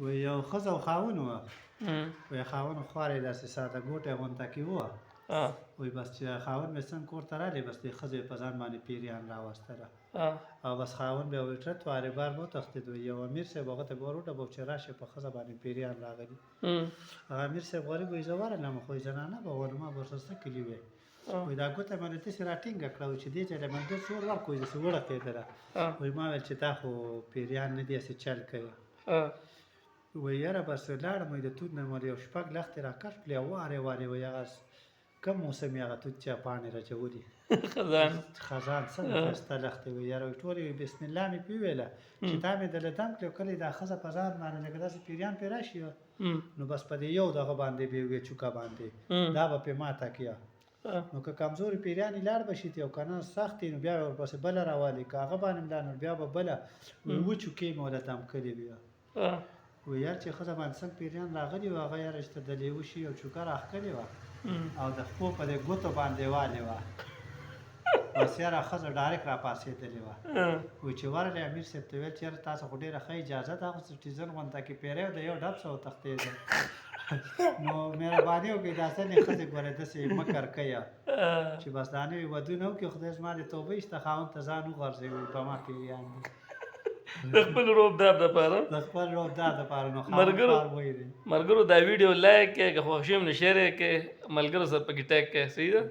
وایي یو ښځه او خاوند وه. وایي خاوند خوار یې داسې ساده ګوټی غونته کې وه. وایي بس چې خاوند مې څنګه کور ته راغی، بس دې ښځې په ځان باندې پیریان راوستله. او بس خاوند بیا وایي ټرت وارې بار به وتښتېد. وایي یو امیر صاحب هغه ته به ور وډبو چې راشه، په ښځه باندې پیریان راغلي. هغه امیر صاحب غریب، وایي زه ورغلم، خو یې زنانه به وه، نو ما به ورسره څه کلي وی. وایي دا ګوته مې داسې راټینګه کړه چې دې ځای له مې ډېر زور ورکړو، وایي داسې وړقېدله. وایي ما ویل چې دا خو پیریان نه دي، هسې چل کوي. وایي یاره بس لاړم، وایي د توت نه مې یو شپږ لښتې راکش کړلې او وارې وارې، وایي هغه کوم موسم یې هغه توت چې پاڼې رچولي. خزان. خزان څنګه ښایسته لښتې وي یاره. وایي ټولې وي بسم الله مې پې وویله چې دا مې د له دم کړې. کله دا ښځه په ځان باندې لکه داسې پیریان پرې راشي، نو بس په دې یو دغه باندې به وي چوکه باندې دا به پې ماته کړي. نو که کمزوري پیریان یې لاړ به شي او که نه سخت یې، نو بیا به ورپسې بله راوالي، که هغه باندې هم لاړ نو بیا به بله. وایي اووه چوکې مې ورله دم کړې وي. وایي یار چې ښځه باندې څنګه پیریان راغلي وو، هغه یاره چې ته د لېوه شي او چوکه راښکلې وه او د خپو په دې ګوتو باندې والې وه، بس یاره ښځه ډایرکټ راپاڅېدلې وه. وایي چې ورغی امیر صاحب ته ویل چې یاره تاسو خو ډېره ښه اجازه ده، خو سټیزن غونته کې پیری او د یو ډب څه وتښتېده، نو مهرباني وکړئ دا ځنې ښځې ګورې داسې مکر کوي چې بس دا نوي ودونه وکړي، خدای زما دې توبه ایسته، خاوند ته ځان وغورځوي، وایي په ما پیریان دي. د خپل روب دار دپاره. د خپل روب دار دپاره نو خاوند ملګرو خوار وایي. ملګرو، دا ویډیو لایک کړئ، که خوښ شوي نو شیر یې کړئ، ملګرو سره پکې ټیګ کړئ. صحیح ده.